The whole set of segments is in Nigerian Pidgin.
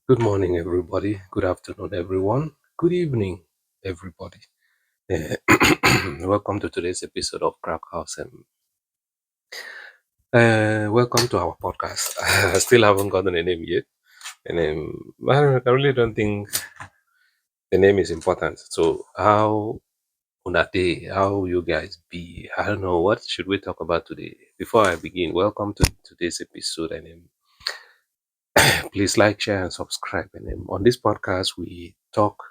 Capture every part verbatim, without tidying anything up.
Good morning, everybody. Good afternoon, everyone. Good evening, everybody. Eh, welcome to today's episode of Crack House. Um, uh, welcome to our podcast. I still haven't gotten a name yet. And um, I, don't, I really don't think the name is important. So how una dey, how you guys be? I don't know, what should we talk about today? Before I begin, welcome to today's episode. And um, please like, share, and subscribe. And um, on this podcast, we talk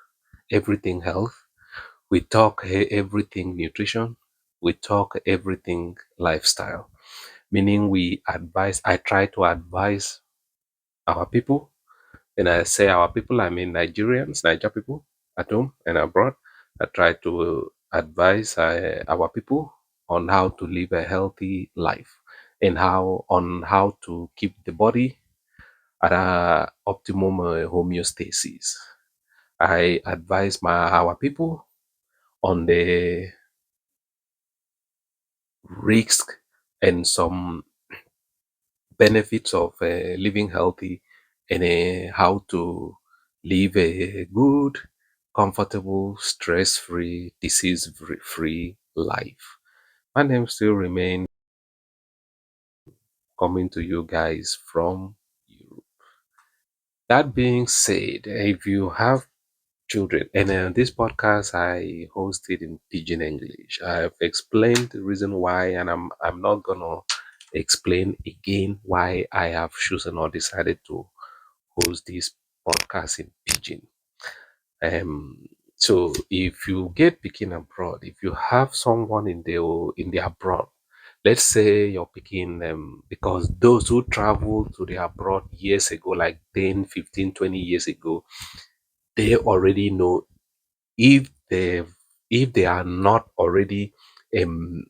everything health, we talk e- everything nutrition, we talk everything lifestyle. Meaning, we advise, I try to advise our people. And I say our people, I mean Nigerians, Niger people at home and abroad. I try to advise uh, our people on how to live a healthy life and how on how to keep the body at a optimum uh, homeostasis. I advise my our people on the risk and some benefits of uh, living healthy and uh, how to live a good, comfortable, stress-free, disease-free life. My name still remains coming to you guys from Europe. That being said, if you have children, and uh, this podcast I hosted in Pidgin English, I've explained the reason why, and I'm I'm not gonna explain again why I have chosen or decided to host this podcast in Pidgin. Um, so if you get pikin abroad, if you have someone in the in the abroad, let's say your pikin, um, because those who traveled to the abroad years ago, like ten, fifteen, twenty years ago, they already know if they if they are not already um,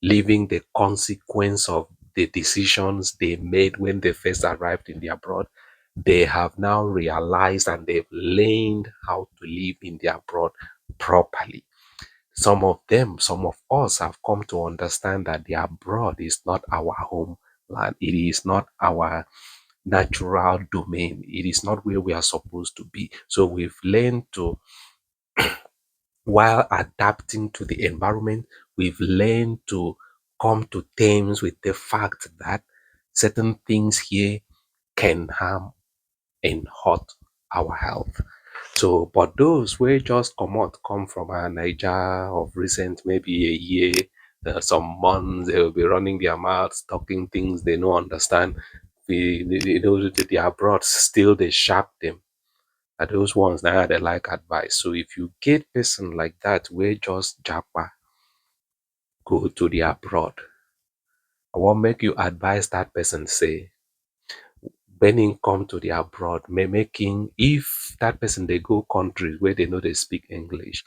living the consequence of the decisions they made when they first arrived in the abroad. They have now realized and they've learned how to live in the abroad properly. Some of them, some of us have come to understand that the abroad is not our homeland. It is not our natural domain. It is not where we are supposed to be. So we've learned to, while adapting to the environment, we've learned to come to terms with the fact that certain things here can harm and hurt our health. So, but those who just come out, come from a Niger of recent, maybe a year, uh, some months, they will be running their mouths, talking things they don't understand. We, you know, the, the abroad still they sharp them. Are those ones now they like advice. So if you get person like that, we just japa go to the abroad. I want make you advise that person say, when he come to the abroad, may making if that person they go countries where they know they speak English,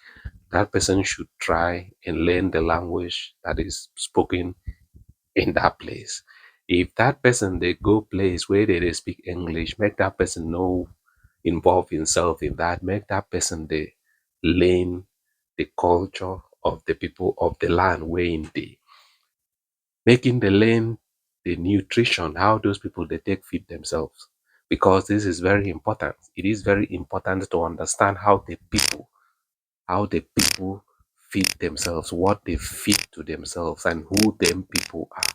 that person should try and learn the language that is spoken in that place. If that person they go place where they, they speak English, make that person know involve himself in that, make that person they learn the culture of the people of the land where in the making the learn the nutrition, how those people they take feed themselves. Because this is very important. It is very important to understand how the people how the people feed themselves, what they feed to themselves, and who them people are.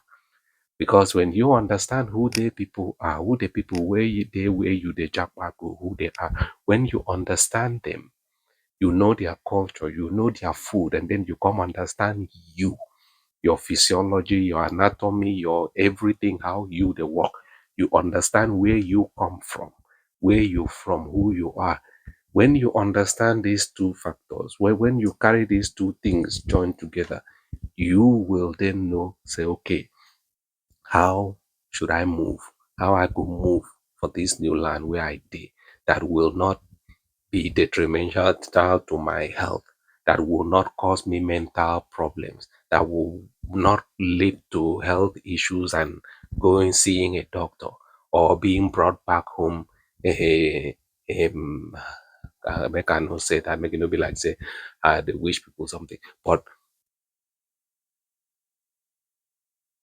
Because when you understand who the people are, who the people where you, they where you the Japago, who they are, when you understand them, you know their culture, you know their food, and then you come understand you, your physiology, your anatomy, your everything, how you the work. You understand where you come from, where you from, who you are. When you understand these two factors, when, when you carry these two things join together, you will then know, say, okay, how should I move? How I go move for this new land where I dey that will not be detrimental to my health, that will not cause me mental problems, that will not lead to health issues and going seeing a doctor or being brought back home. Eh, um, uh, make I no say that, make it no be like say I dey wish people something, but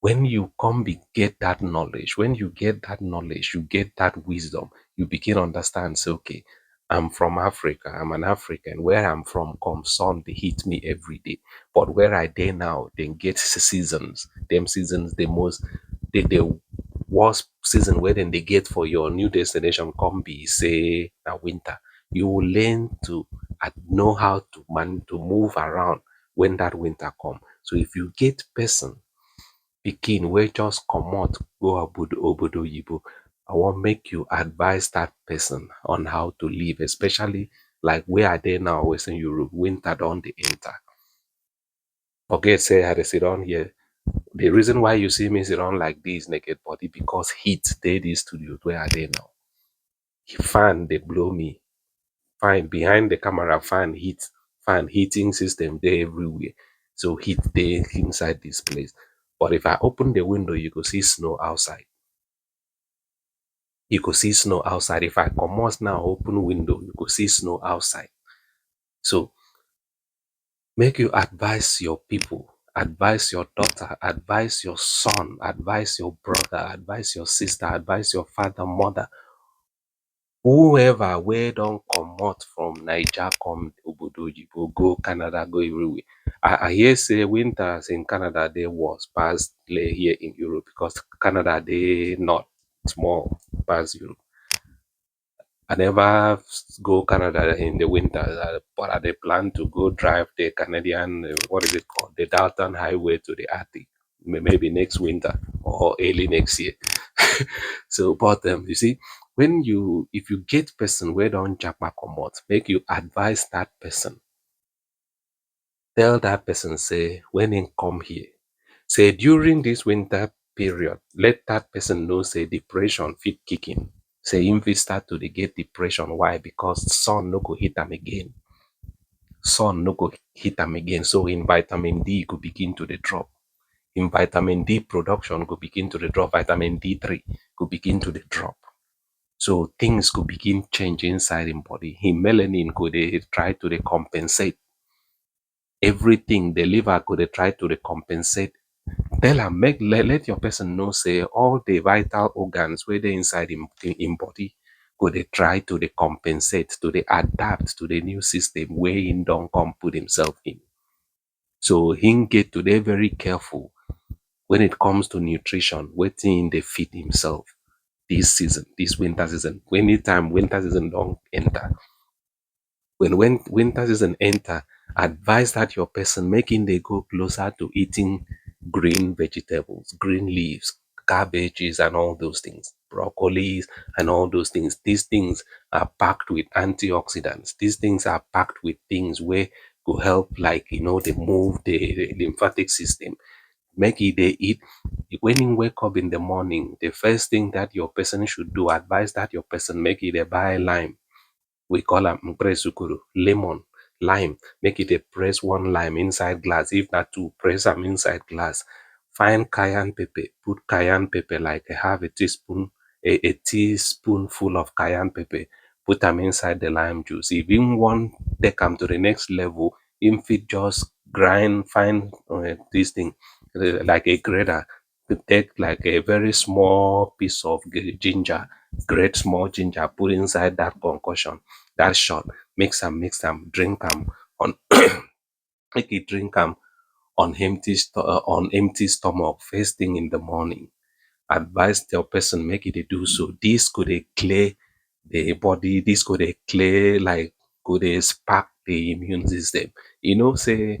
When you come be get that knowledge, when you get that knowledge, you get that wisdom, you begin understand say, okay, I'm from Africa, I'm an African. Where I'm from come, sun dey hit me every day. But where I dey now, dem get seasons. Dem seasons, the most, the, the worst season wey dem dey get for your new destination come be say na winter. You will learn to know how to man to move around when that winter come. So if you get person, pikin wey just comot go obodo obodo oyibo, I wan make you advise that person on how to live, especially like where I dey now, Western Europe, winter don dey enter. Forget say I dey sit down here. The reason why you see me sit down like this naked body, because heat dey this studio where I dey now. Fan dey blow me. Fine, behind the camera, fan heat, fan heating system dey everywhere. So heat dey inside this place. But if I open the window, you go see snow outside. You go see snow outside. If I comot now, open window, you go see snow outside. So make you advise your people, advise your daughter, advise your son, advise your brother, advise your sister, advise your father, mother, whoever wey don comot from Naija come obodo oyibo, go Canada, go everywhere. I, I hear say winters in Canada dey worse pass le- here in Europe, because Canada dey north small pass Europe. I never go Canada in the winter, uh, but I dey plan to go drive the Canadian, uh, what is it called, the Dalton Highway to the Arctic, may- maybe next winter or early next year. So, but um, you see, when you if you get person wey don japa comot, make you advise that person. Tell that person say when him come here, say during this winter period, let that person know say depression fit kick in. Say him fit start to dey get depression. Why? Because sun no go hit am again. Sun no go hit am again. So him vitamin D go begin to dey drop. Him vitamin D production go begin to dey drop. Vitamin D three go begin to dey drop. So things go begin change inside him body. Him melanin go dey try to dey compensate. Everything, the liver go dey try to dey compensate. Tell am, make let, let your person know say all the vital organs wey dey inside him, him body go dey try to dey compensate, to dey adapt to the new system wey him don come put himself in. So him get to dey very careful when it comes to nutrition, wetin him dey feed himself this season, this winter season. Anytime winter season don enter, when when winter season enter, advise that your person make him dey go closer to eating green vegetables, green leaves, cabbages and all those things, broccolis and all those things. These things are packed with antioxidants. These things are packed with things wey go help, like, you know, dey move the, the lymphatic system. Make e dey eat. When him wake up in the morning, the first thing that your person should do, advise that your person make e dey buy lime. We call am mkpụrụ sukuru, lemon, lime. Make e dey press one lime inside glass. If na two, press am inside glass. Find cayenne pepper, put cayenne pepper like a half a teaspoon, a, a teaspoonful of cayenne pepper, put am inside the lime juice. If him wan take am to the next level, him fit just grind, find uh, this thing uh, like a grater, to take like a very small piece of gi- ginger, grate small ginger, put inside that concoction, that shot, mix am, mix am, drink am on, make e drink am on empty sto- uh, on empty stomach first thing in the morning. Advise your person make e dey do so. This go dey clear the body. This go dey clear, like, go dey spark the immune system. You know, say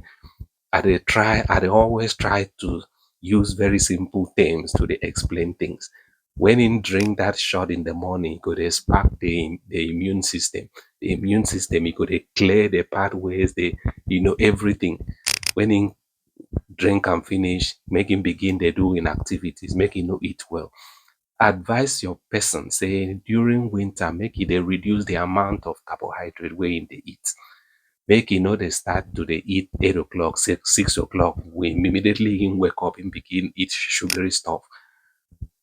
I dey try, I dey always try to use very simple terms to dey explain things. When him drink that shot in the morning, e go dey spark the, the immune system. The immune system, e go dey clear the pathways, the, you know, everything. When him drink am finish, make him begin dey do him activities, make him no eat well. Advise your person say during winter, make e dey reduce the amount of carbohydrate wey him dey eat. Make e no dey start to dey eat eight o'clock, six, six o'clock. When immediately him wake up, him begin eat sugary stuff.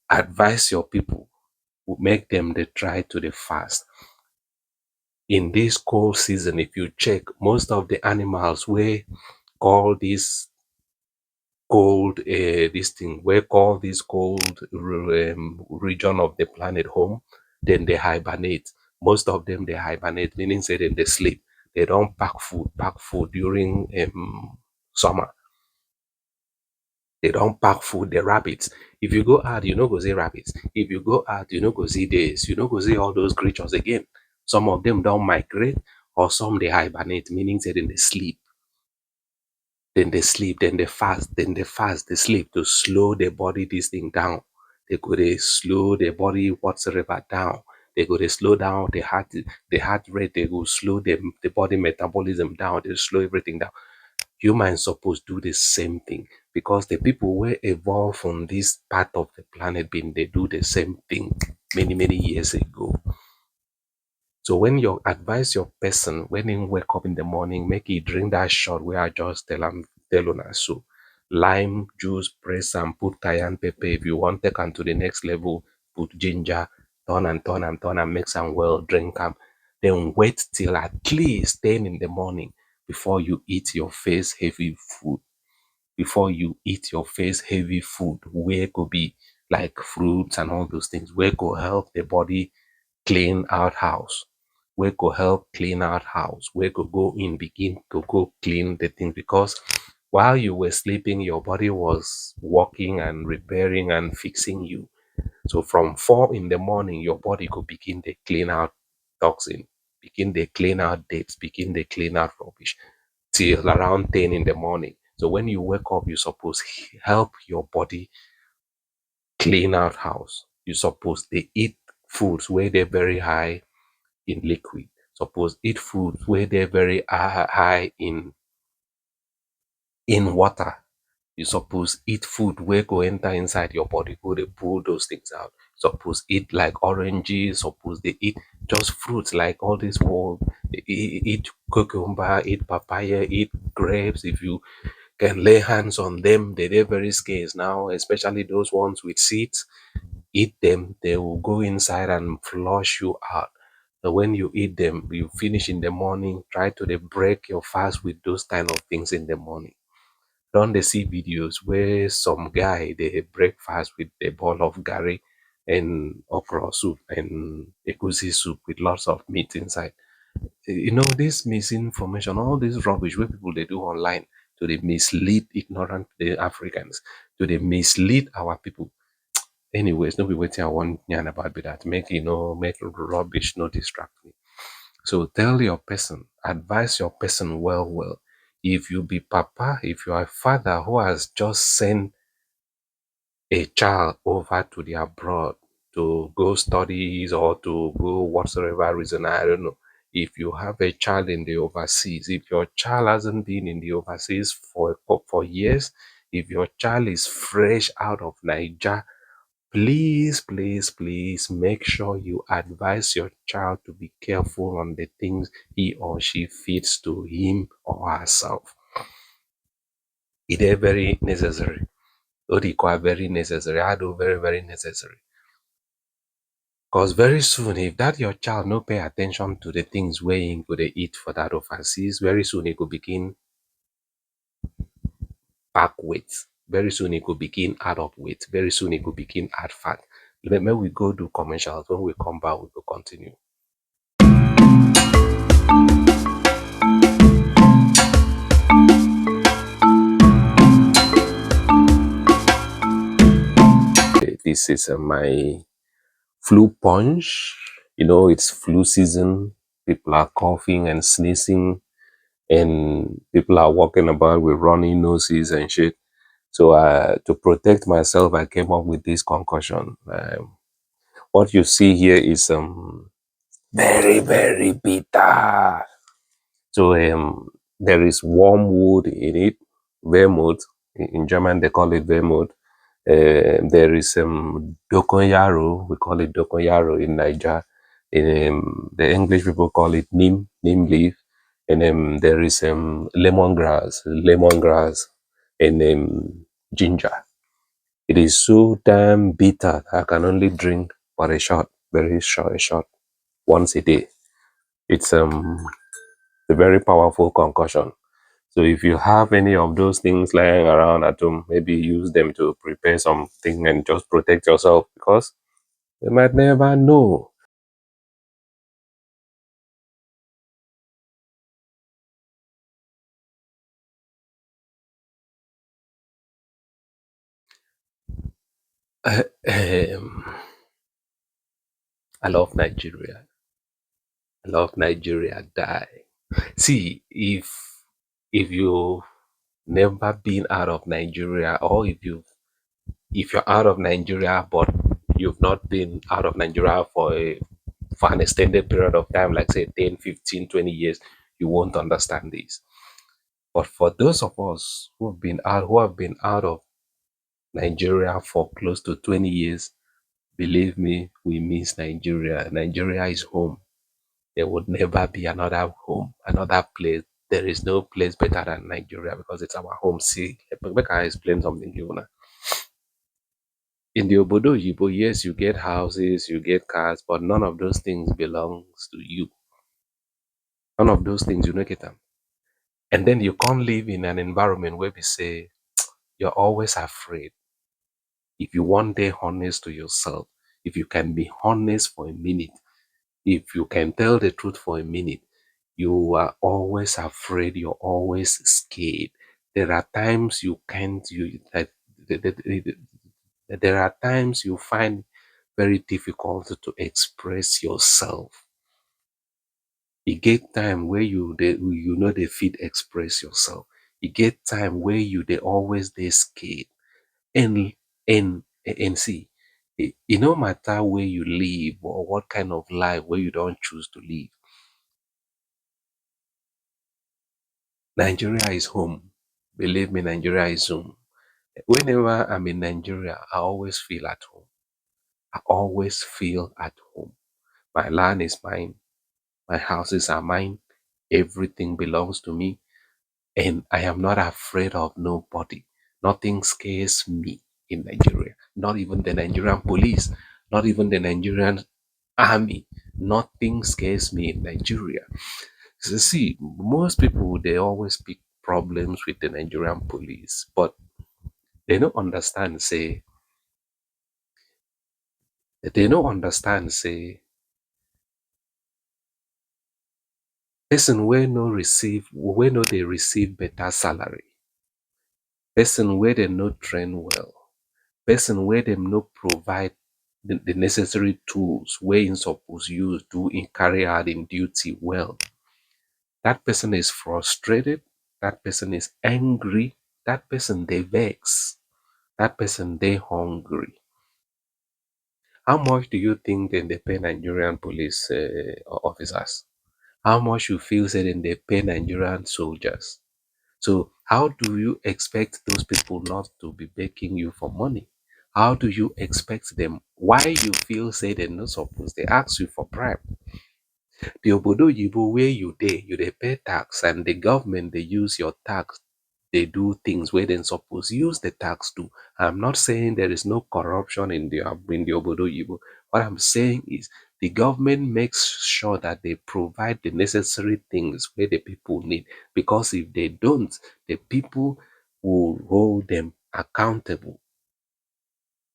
Advise your people, make them dey try to dey fast. In this cold season, if you check, most of the animals wey call this cold, uh, this thing, where call this cold um, region of the planet home, then they hibernate. Most of them, they hibernate, meaning say then they sleep. They don't pack food, pack food during um, summer. They don't pack food, the rabbits. If you go out, you no go see rabbits. If you go out, you no go see days. You no go see all those creatures again. Some of them don't migrate, or some they hibernate, meaning say then they sleep. Then they sleep, then they fast, then they fast, they sleep to slow the body this thing down. They go they slow the body whatsoever down. They go they slow down the heart, the heart rate. They go slow the, the body metabolism down. They slow everything down. Humans suppose do the same thing, because the people were evolved from this part of the planet being they do the same thing many many years ago. So when you advise your person, when he wake up in the morning, make he drink that shot where I just tell him, tell una so. Lime juice, press and put cayenne pepper. If you want take am to the next level, put ginger, turn and turn and turn and mix am well, drink am. Then wait till at least ten in the morning before you eat your first heavy food. Before you eat your first heavy food, where go be like fruits and all those things, where go help the body clean out house, where go help clean out house, where go go in begin to go clean the thing, because while you were sleeping, your body was working and repairing and fixing you. So from four in the morning, your body go begin to clean out toxin, begin to clean out dirt, begin to clean out rubbish till around ten in the morning. So when you wake up, you suppose help your body clean out house. You suppose they eat foods where they're very high in liquid. Suppose eat foods where they're very high in in water. You suppose eat food where go enter inside your body, go they pull those things out. Suppose eat like oranges, suppose they eat just fruits like all this world. Eat cucumber, eat papaya, eat grapes. If you can lay hands on them, they, they're very scarce now, especially those ones with seeds. Eat them, they will go inside and flush you out. So when you eat them, you finish in the morning, try to they break your fast with those kind of things in the morning. Don't they see videos where some guy they break fast with a bowl of gari and okra soup and egusi soup with lots of meat inside? You know, this misinformation, all this rubbish where people they do online to they mislead ignorant the Africans, to they mislead our people. Anyways, no be wetin I wan yarn about be that. Make you know, make rubbish no distract me. So tell your person, advise your person well well. If you be papa, if you are father who has just sent a child over to the abroad to go studies or to go whatsoever reason, I don't know. If you have a child in the overseas, if your child hasn't been in the overseas for for years, if your child is fresh out of Niger, please, please, please make sure you advise your child to be careful on the things he or she feeds to him or herself. It is very necessary. Odikwa very necessary. Ado very, very necessary. Because very soon, if that your child no pay attention to the things where he go they eat for that overseas, very soon he go begin pack weight. Very soon he go begin add up weight. Very soon he go begin add fat. Let me we go do commercials. When we come back, we go continue. This is uh, my flu punch. You know, it's flu season. People are coughing and sneezing, and people are walking about with runny noses and shit. So uh, to protect myself, I came up with this concoction. Um, what you see here is um, very, very bitter. So um, there is wormwood in it, Vermouth. In in German, they call it Vermouth. Uh, there is um, Dokonyaro. We call it Dokonyaro in Niger. In um, the English people call it neem, neem leaf. And um, there is um, lemongrass, lemongrass, and um, ginger. It is so damn bitter that I can only drink for a shot, very short, a shot, once a day. It's um, a very powerful concoction. So if you have any of those things lying around at home, maybe use them to prepare something and just protect yourself, because you might never know. Um, I love Nigeria. I love Nigeria die. See, if if you never been out of Nigeria, or if you if you're out of Nigeria but you've not been out of Nigeria for a for an extended period of time, like say ten, fifteen, twenty years, you won't understand this. But for those of us who have been out who have been out of Nigeria for close to twenty years, believe me, we miss Nigeria. Nigeria is home. There would never be another home, another place. There is no place better than Nigeria because it's our home. See, make I explain something to you now. In the obodo oyibo, yes, you get houses, you get cars, but none of those things belongs to you. None of those things, you no get them. And then you can't live in an environment where we say you're always afraid. If you want to be honest to yourself, if you can be honest for a minute, if you can tell the truth for a minute, you are always afraid, you're always scared. There are times you can't, you that the- the- the- the- there are times you find very difficult to express yourself. E get time where you dey you no dey fit express yourself. E get time where you dey always dey scared. And and and see, e, e no matter where you live or what kind of life where you don't choose to live. Nigeria is home. Believe me, Nigeria is home. Whenever I'm in Nigeria, I always feel at home. I always feel at home. My land is mine. My houses are mine. Everything belongs to me. And I am not afraid of nobody. Nothing scares me in Nigeria. Not even the Nigerian police, not even the Nigerian army. Nothing scares me in Nigeria. So see, most people, they always pick problems with the Nigerian police, but they don't understand, say, they don't understand, say, person wey no receive, wey no dey receive better salary, person wey dem no train well, person wey dem no provide the, the necessary tools wey im suppose use do im carry out im duty well. That person is frustrated, that person is angry, that person dey vex, that person dey hungry. How much do you think dem dey pay Nigerian police uh, officers? How much you feel say dem dey pay Nigerian soldiers? So how do you expect those people not to be begging you for money? How do you expect them? Why you feel say dem no suppose dey ask you for bribe? The obodo oyibo where you dey, you dey pay tax, and the government dey use your tax dey do things wey dem suppose use the tax do. I'm not saying there is no corruption in the in the obodo oyibo. What I'm saying is the government makes sure that they provide the necessary things wey the people need, because if they don't, the people will hold them accountable.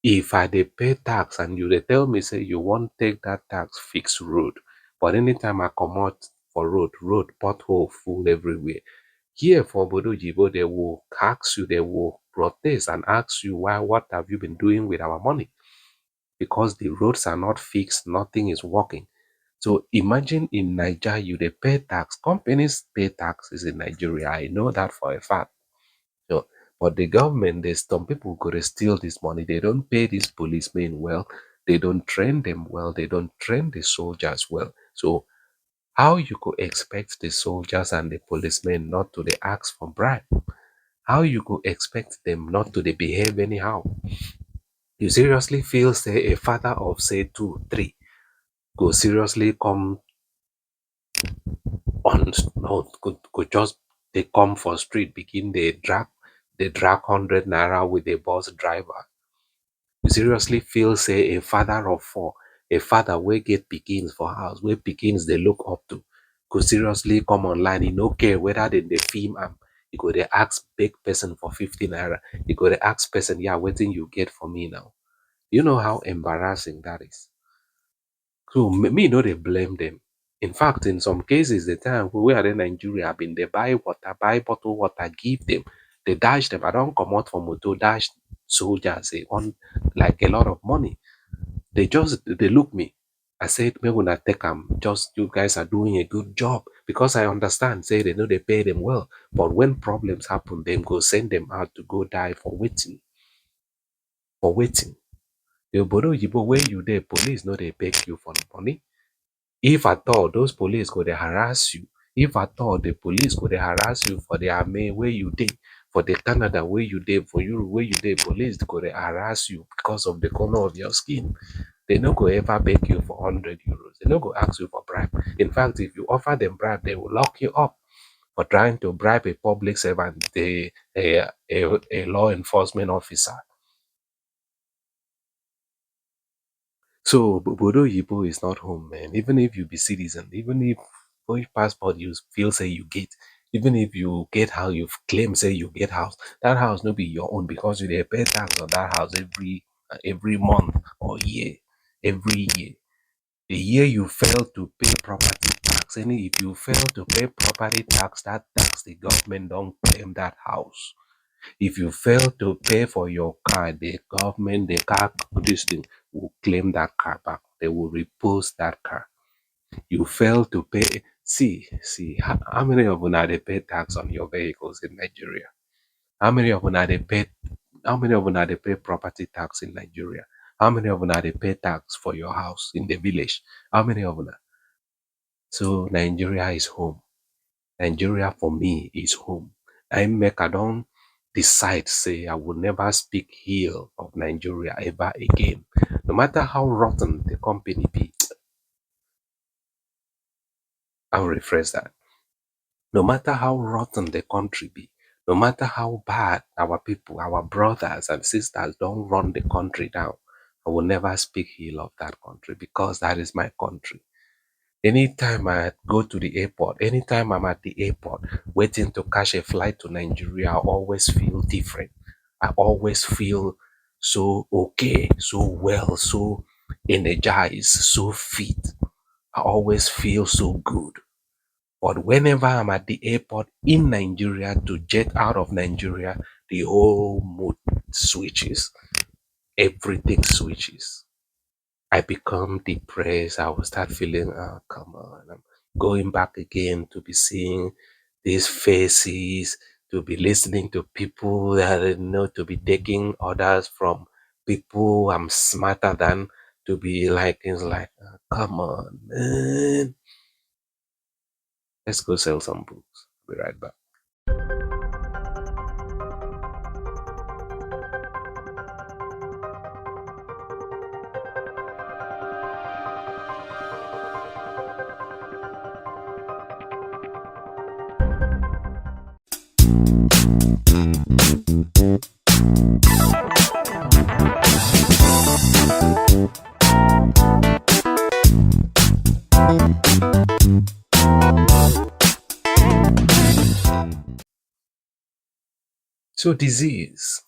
If I dey pay tax and you dey tell me say you wan take that tax fix road, but anytime I comot for road, road pothole full everywhere. Here for obodo oyibo, they will ask you, they will protest and ask you, why, what have you been doing with our money? Because the roads are not fixed, nothing is working. So imagine in Naija, you dey pay tax. Companies pay taxes in Nigeria. I know that for a fact. So, but the government, there's some people go dey steal this money. They don't pay these policemen well. They don't train them well. They don't train the soldiers well. So how you go expect the soldiers and the policemen not to dey ask for bribe? How you go expect them not to dey behave anyhow? You seriously feel say a father of, say, two, three go seriously come on, no, go, go just dey come for street, begin dey drag, dey drag hundred naira with a bus driver? You seriously feel say a father of four, a father wey get pikins for house, wey pikins dey look up to, go seriously come online? E no care whether dem dey film am, You go dey ask big person for fifty naira. You go dey ask person, "Yeah, wetin you get for me now?" You know how embarrassing that is. So me, me no dey blame them. In fact, in some cases, the time wey I dey Nigeria, I been dey buy water, buy bottle water, give them. Dey dash them. I don comot for motor, dash soldiers, eh, on, like, a lot of money. They just dey look me. I said, "Make una take am. Just, you guys are doing a good job," because I understand say they no dey pay them well. But when problems happen, dem go send them out to go die for wetin? For wetin? The obodo oyibo wey you dey, police no dey beg you for money. If at all, those police go dey harass you. If at all, the police go dey harass you for the Ame wey you dey, for the Canada wey you dey, for Europe wey you dey, police go dey harass you because of the color of your skin. They no go ever beg you for hundred euros. They no go ask you for bribe. In fact, if you offer them bribe, they will lock you up for trying to bribe a public servant, a, a, a, a law enforcement officer. So, obodo oyibo is not home, man. Even if you be citizen, even if which passport you feel say you get, even if you get how you claim say you get house, that house no be your own because you dey pay tax on that house every, every month or year, every year. The year you fail to pay property tax, any, if you fail to pay property tax, that tax, the government don claim that house. If you fail to pay for your car, the government, the car, this thing will claim that car back. They will repost that car. You fail to pay. See, see, how, how many of una dey pay tax on your vehicles in Nigeria? How many of una dey pay? How many of una dey pay property tax in Nigeria? How many of una dey pay tax for your house in the village? How many of una? So Nigeria is home. Nigeria for me is home. I make I don decide say I will never speak ill of Nigeria ever again. No matter how rotten the company be, I'll rephrase that. No matter how rotten the country be, no matter how bad our people, our brothers and sisters don run the country down, I will never speak ill of that country because that is my country. Anytime I go to the airport, anytime I'm at the airport waiting to catch a flight to Nigeria, I always feel different. I always feel so okay, so well, so energized, so fit. I always feel so good. But whenever I'm at the airport in Nigeria to jet out of Nigeria, the whole mood switches. Everything switches. I become depressed. I will start feeling, "Oh, come on, I'm going back again to be seeing these faces, to be listening to people that I don't know, to be taking orders from people I'm smarter than, to be like, it's like, oh, come on, man." Let's go sell some books. Be right back. So disease,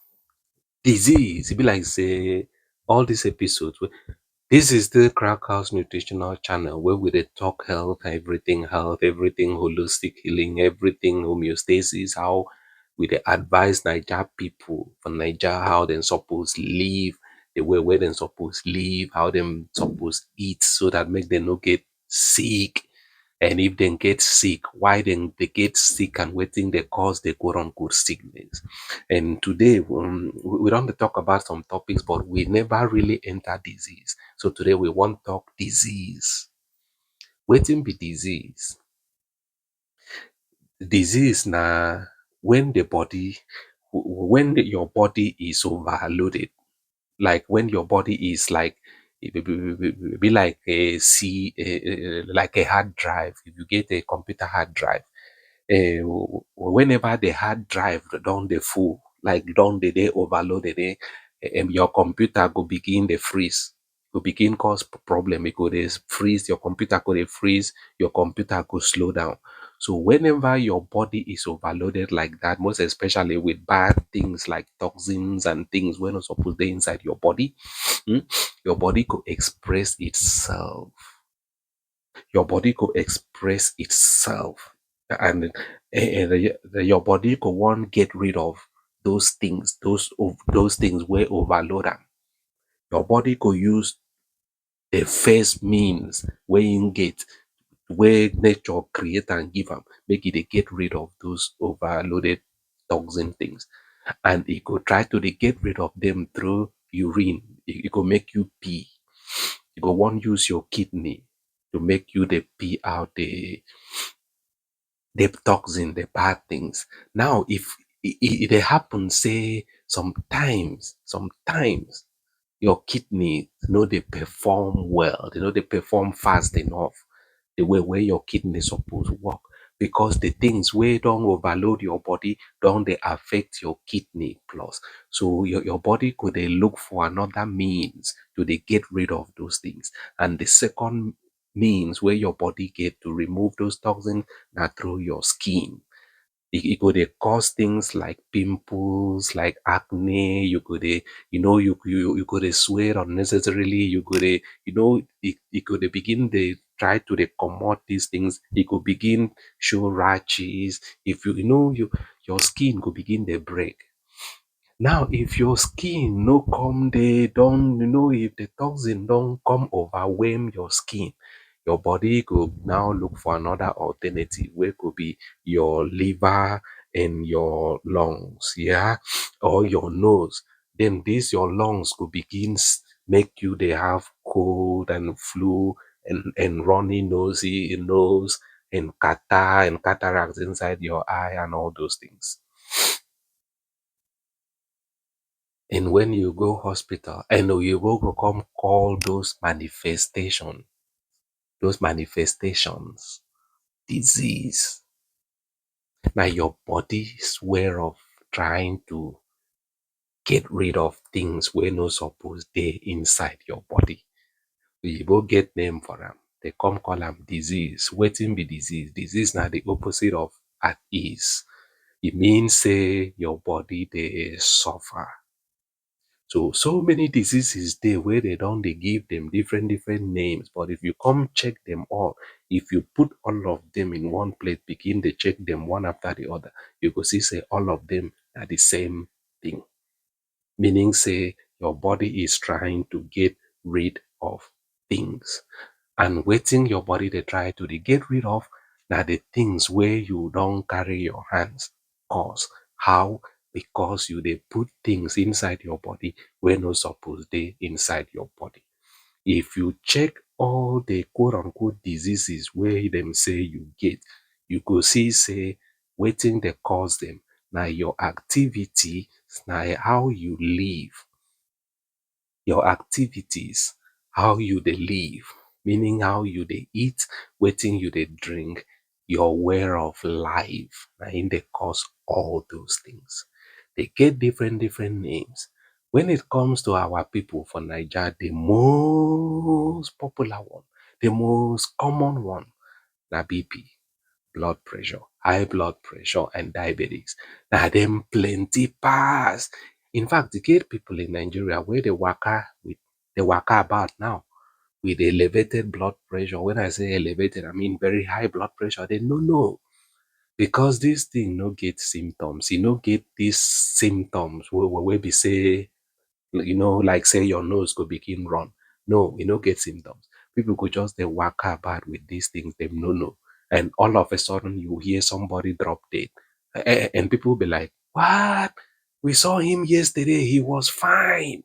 disease, e be like say all these episodes, we, this is the Crack House Nutritional Channel where we dey talk health, everything health, everything holistic healing, everything homeostasis, how we dey advise Naija people for Naija, how dem suppose live, the way wey dem suppose live, how dem suppose eat so that make dem no get sick. And if dem get sick, why dem dey get sick and wetin dey cause the quote unquote sickness. And today, um, we, we don dey talk about some topics, but we never really enter disease. So today we wan talk disease. Wetin be disease? Disease na when the body, w-, when the, your body is overloaded, like when your body is like, e be, be, be, be, be like a sea, a, a, like a hard drive. If you get a computer hard drive, uh, whenever the hard drive don dey full, like don dey dey overloaded, eh, um, your computer go begin dey freeze, go begin cause p-, problem. E go dey freeze, your computer go dey freeze, your computer go slow down. So whenever your body is overloaded like that, most especially with bad things like toxins and things wey no suppose dey inside your body, hmm, your body go express itself. Your body go express itself, and, and your body go wan get rid of those things, those those things wey overload am. Your body go use the first means wey im get, wey nature create and give am, make e dey get rid of those overloaded toxin things. And e go try to dey get rid of them through urine. E, e go make you pee. You go wan use your kidney to make you dey pee out the the toxin, the bad things. Now, if e, e, e dey happen say sometimes, sometimes your kidney no dey perform well, they no dey perform fast enough, the way wey your kidney suppose work, because the things wey don overload your body don dey affect your kidney plus. So your, your body go dey look for another means to dey get rid of those things. And the second means wey your body get to remove those toxins na through your skin. E, e go dey cause things like pimples, like acne. You go dey, you know, you, you, you go dey sweat unnecessarily. You go dey, you know, e, e go dey begin dey try to dey comot these things. E go begin show rashes. If you, you know, you, your skin go begin dey break. Now, if your skin no come dey don, you know, if the toxin don come overwhelm your skin, your body go now look for another alternative wey go be your liver and your lungs, yeah, or your nose. Then this your lungs go begin s-, make you dey have cold and flu and, and runny nosy nose and catarrh and cataracts inside your eye and all those things. And when you go hospital, and you go, go come call those manifestation, those manifestations disease. Now your body's way of trying to get rid of things wey no suppose dey inside your body. Oyibo get name for am. They come call am disease. Wetin be disease? Disease na the opposite of at ease. E mean say your body dey suffer. So, so many diseases dey wey they don dey give them different, different names. But if you come check them all, if you put all of them in one plate, begin dey check them one after the other, you go see say all of them are the same thing. Meaning say your body is trying to get rid of things. And wetin your body dey try to dey get rid of na the things wey you don carry your hands cause. How? Because you dey put things inside your body wey no suppose dey inside your body. If you check all the quote unquote diseases wey dem say you get, you go see say wetin dey cause them na your activity, na how you live. Your activities, how you dey live, meaning how you dey eat, wetin you dey drink, your way of life, na im dey cause all those things. They get different, different names. When it comes to our people for Naija, the most popular one, the most common one, na B P, blood pressure, high blood pressure, and diabetes. Na dem plenty pass. In fact, e get people in Nigeria wey dey waka with, dey waka about now with elevated blood pressure. When I say elevated, I mean very high blood pressure. They no know, because this thing no get symptoms. E no get these symptoms wey, wey, wey be say, you know, like say your nose go begin run. No, e no get symptoms. People go just dey waka about with these things dem no know. And all of a sudden, you hear somebody drop dead. A-, a-, and people be like, "What? We saw him yesterday. He was fine.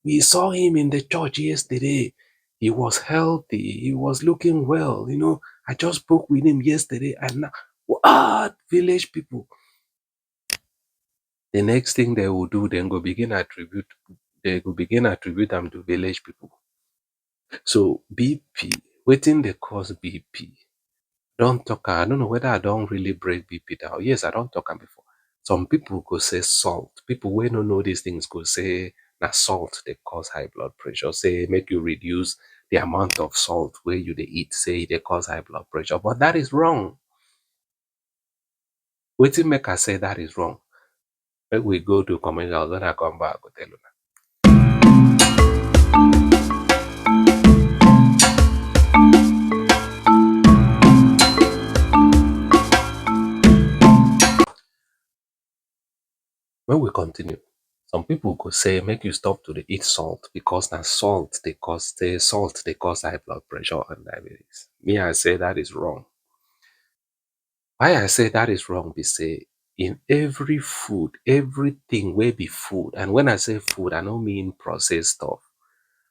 We saw him in the church yesterday. He was healthy. He was looking well. You know, I just spoke with him yesterday." And now, what? Village people. The next thing they will do, then go begin attribute, they go begin attribute them to village people. So B P, wetin dey cause B P? Don talk am. I don't know whether I don really break B P down. Yes, I don talk am before. Some people go say salt. People wey no know these things go say na salt dey cause high blood pressure. Say make you reduce the amount of salt wey you dey eat. Say e dey cause high blood pressure, but that is wrong. Wetin make I say that is wrong? Make we go do commercials, when I come back, I go tell una. When we continue, some people go say make you stop to dey eat salt because na salt dey cause, say salt dey cause high blood pressure and diabetes. Me, I say that is wrong. Why I say that is wrong be say in every food, everything wey be food, and when I say food, I no mean processed stuff.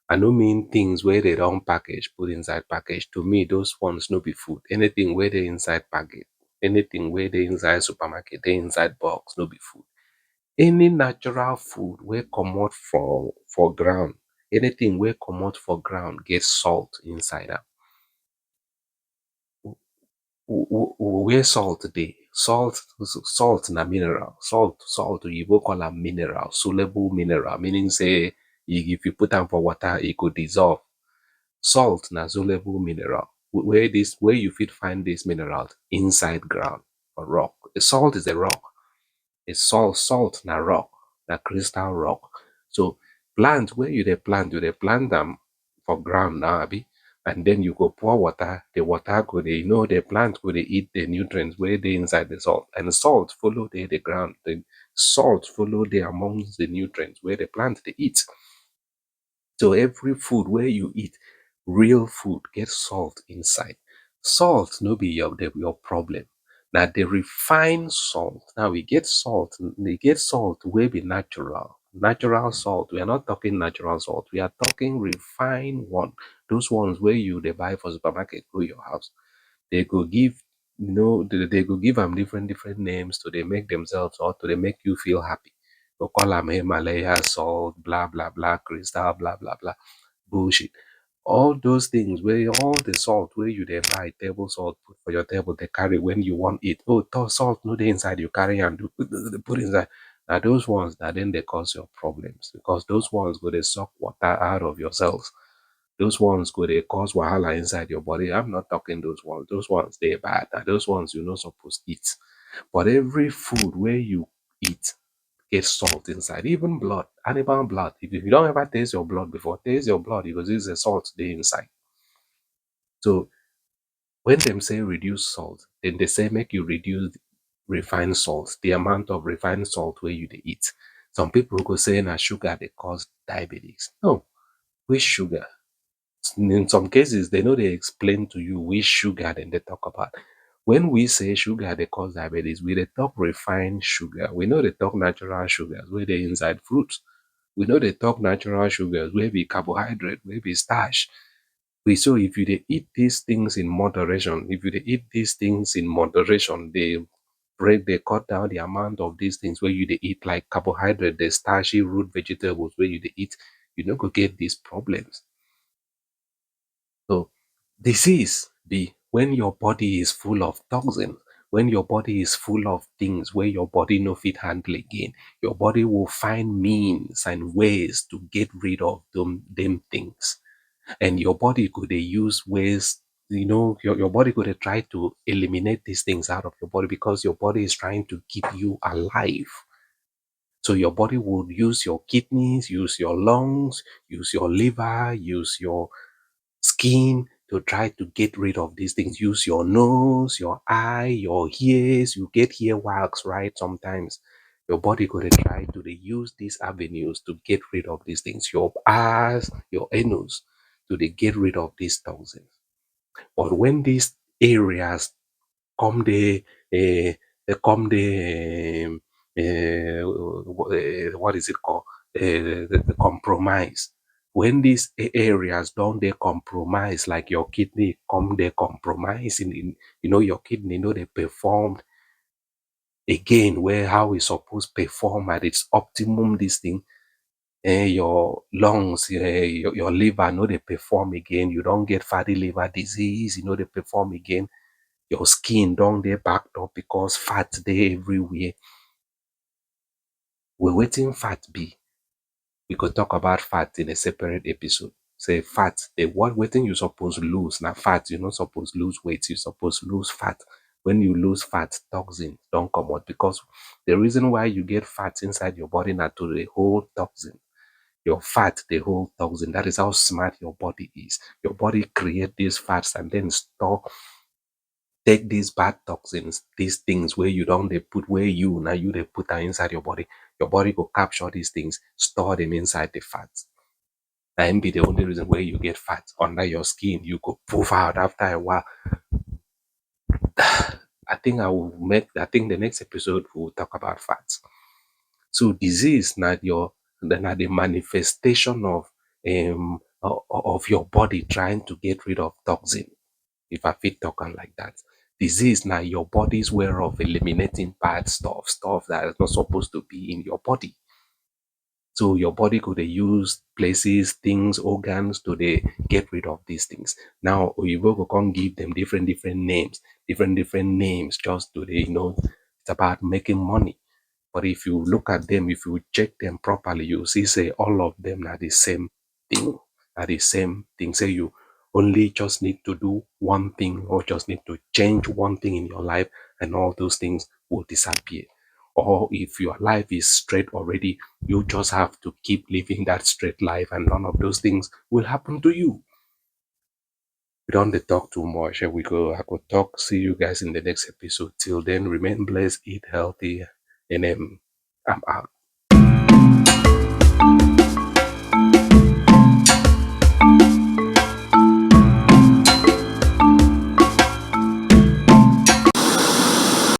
I no mean things wey dey don package, put inside package. To me, those ones no be food. Anything wey dey inside package, anything wey dey inside supermarket, dey inside box, no be food. Any natural food wey comot for, for ground, anything wey comot for ground get salt inside am. W-, w-, w-, where salt dey? Salt, salt na mineral. Salt, salt, oyibo call am mineral, soluble mineral, meaning say i-, if you put am for water, e go dissolve. Salt na soluble mineral. Wh-, where this, where you fit find this mineral? Inside ground, for rock. A salt is a rock. A salt, salt na rock, na crystal rock. So plant, where you dey plant, you dey plant am for ground now, abi? And then you go pour water, the water go dey, you know, the plant go dey eat the nutrients wey dey inside the salt, and salt follow dey the ground. The salt follow dey amongst the nutrients wey the plant dey eat. So every food wey you eat, real food, get salt inside. Salt no be your, the, your problem. Na the refined salt. Now we get salt, we get salt wey be natural. Natural salt. We are not talking natural salt. We are talking refined one. Those ones wey you dey buy for supermarket go your house. They go give, you know, they, they go give am different, different names to dey make themselves or to dey make you feel happy. Go call am Himalaya salt, blah, blah, blah, crystal, blah, blah, blah. Bullshit. All those things wey, all the salt wey you dey buy, table salt, put for your table, dey carry when you wan eat. Oh, to-, salt no dey inside, you carry am, do, put inside. Na those ones, na dem dey cause your problems, because those ones go dey suck water out of your cells. Those ones go dey cause wahala inside your body. I'm not talking those ones. Those ones dey bad. Na those ones you no suppose eat. But every food wey you eat get salt inside. Even blood, animal blood. If you don ever taste your blood before, taste your blood, you go see say salt dey inside. So when dem say reduce salt, then they say make you reduce refined salt, the amount of refined salt wey you dey eat. Some people go say na sugar dey cause diabetes. No, which sugar? In some cases, they no dey explain to you which sugar dem dey talk about. When we say sugar dey cause diabetes, we dey talk refined sugar. We no dey talk natural sugars wey dey inside fruit. We no dey talk natural sugars wey be carbohydrate, wey be starch. We, so if you dey eat these things in moderation, if you dey eat these things in moderation, dey break, dey cut down the amount of these things wey you dey eat, like carbohydrate, the starchy root vegetables wey you dey eat, you no go get these problems. So disease be when your body is full of toxin, when your body is full of things wey your body no fit handle again. Your body will find means and ways to get rid of them, them things. And your body go dey use ways, you know, your, your body go dey try to eliminate these things out of your body because your body is trying to keep you alive. So your body would use your kidneys, use your lungs, use your liver, use your skin to try to get rid of these things. Use your nose, your eye, your ears. You get ear wax, right? Sometimes your body go dey try to dey use these avenues to get rid of these things. Your ass, your anus, to dey get rid of these toxins. But when these areas come dey, eh, they come dey, um, eh, wh-, eh, what is it called? Eh, the, the compromise. When these a-, areas don dey compromise, like your kidney come dey compromise, in, in, you know, your kidney no dey perform again where how e suppose perform at its optimum, this thing, eh, your lungs, eh, your, your liver no dey perform again. You don get fatty liver disease, e no dey perform again. Your skin don dey backed up because fat dey everywhere. Well, wetin fat be? We go talk about fat in a separate episode. Say fat, the what, wetin you suppose lose na fat. You no suppose lose weight. You suppose lose fat. When you lose fat, toxin don comot, because the reason why you get fat inside your body na to dey hold toxin. Your fat dey hold toxin. That is how smart your body is. Your body create these fats and then store, take these bad toxins, these things where you don't dey put, where you now you dey put am inside your body. Your body go capture these things, store them inside the fat. That be the only reason where you get fat under your skin. You go poof out after a while. I think I will make, I think the next episode we will talk about fat. So disease na your, na the manifestation of, um, o-, of your body trying to get rid of toxin. If I fit talk am like that, disease na your body's way of eliminating bad stuff, stuff that is not supposed to be in your body. So your body go dey use places, things, organs to dey get rid of these things. Now oyibo go come give them different different names, different different names, just to dey, you know, it's about making money. But if you look at them, if you check them properly, you see say all of them are the same thing, are the same thing. Say you only just need to do one thing, or just need to change one thing in your life, and all those things will disappear. Or if your life is straight already, you just have to keep living that straight life, and none of those things will happen to you. We don't dey talk too much. Eh, we go, I go talk. See you guys in the next episode. Till then, remain blessed, eat healthy, and um, I'm out.